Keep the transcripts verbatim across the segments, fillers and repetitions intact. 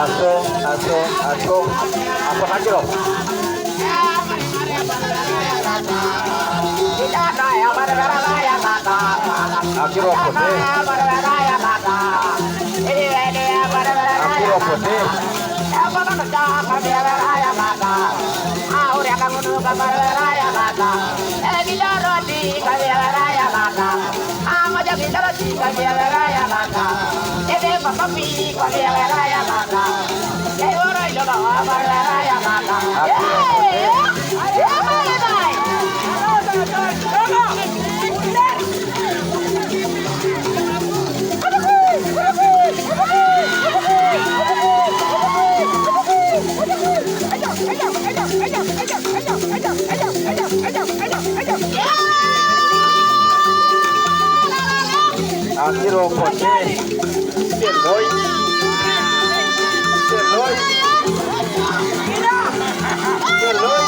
Aso, aso, aso. Aso, aso. Akiro kote. Akiro kote. Akiro kote. Keloi. Keloi. Keloi.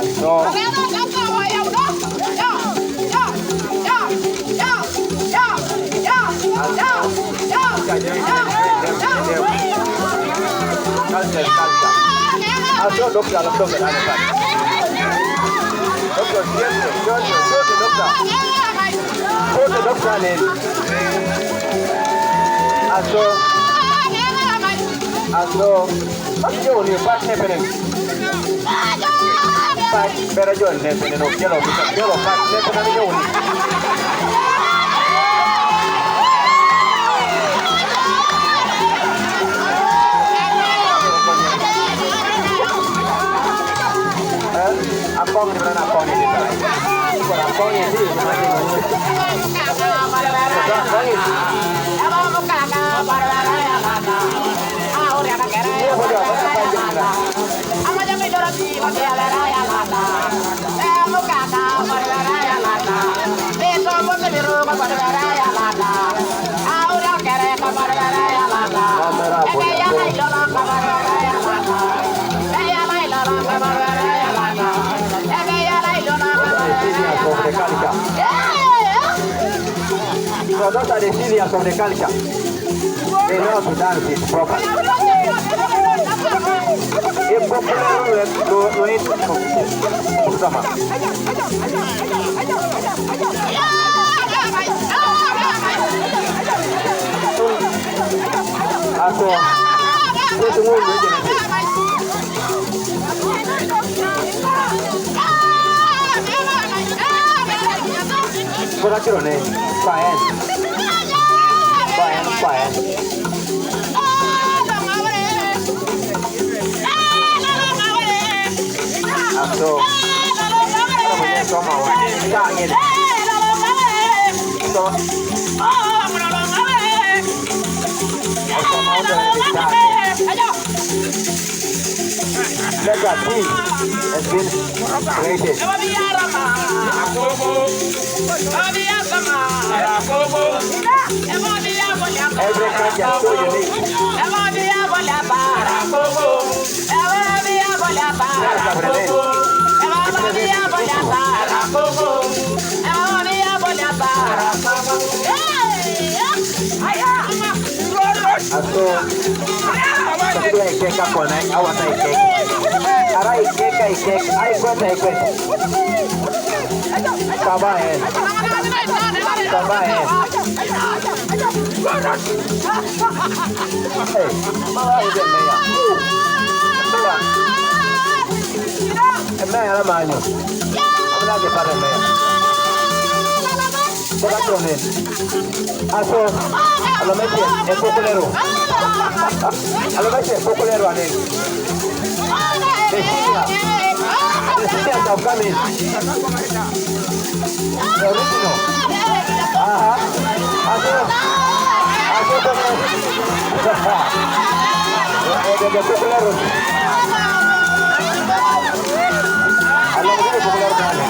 Aso. Culture, culture. Aso, doctor, doctor, doctor. Doctor, siempre, siempre, siempre, doctor. Siempre, doctor, nene. Aso. Aso. Aso, ni pat ne penen. Pat, pero yo ne penen, no, yo lo, yo lo, pat ne penen, yo. Senior of the culture. So those are the seniors of the culture. They know how to dance it properly. If popular, we, we, we, Aso, sɛ sɛ wɔn nyɛ gyina bi. Kora kyerɛ ne, fa ɛn. Fa ɛn, fa ɛn. Aso, ɛna mo nyɛ sɔma wa. Sa nyɛ ne. Sɔ. Legacy has been created. Every culture is so unique. Aso, sɛ ikeka kɔnɛ, awata ikeka. Ara ikeka, ikeka, ai kweta, ikweta. Kaba, eh. Kaba, eh. Hey, mama, you get me, yeah. Hey, man, I'm on you. I'm not getting better, man. What I doing? Aso, alomete, e pokolero. Alomete, e pokolero, ane. The senior. The seniors have come in. The original. Aha. Aso, aso, the, the, the pokolero. Alomete, e pokolero, ane.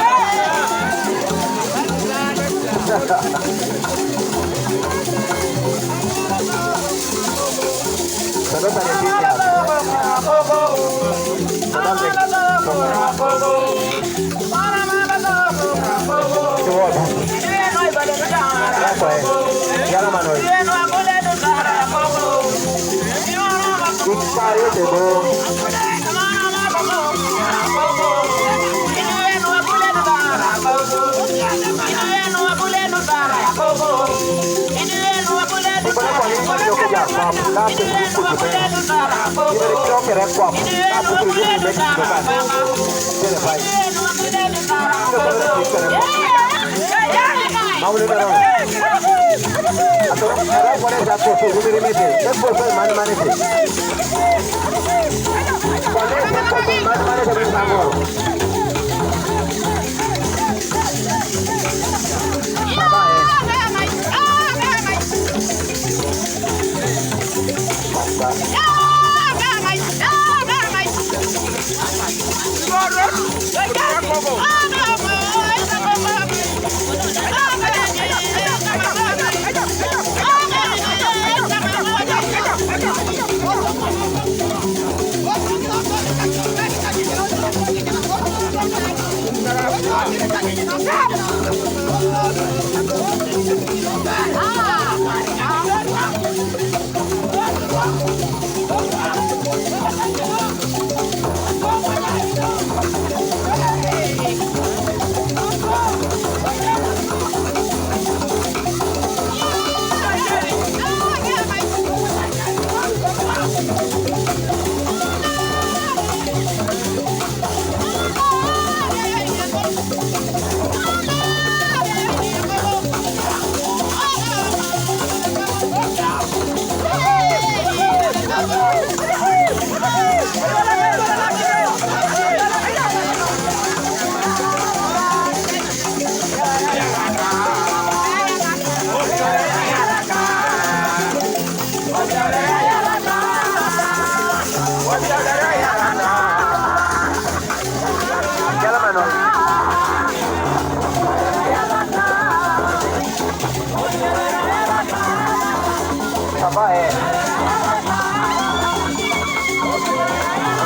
Papa, eh.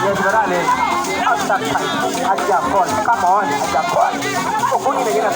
Yes, brother. Outside. Ajakon. Come on, Ajakon. Okunye ne yena.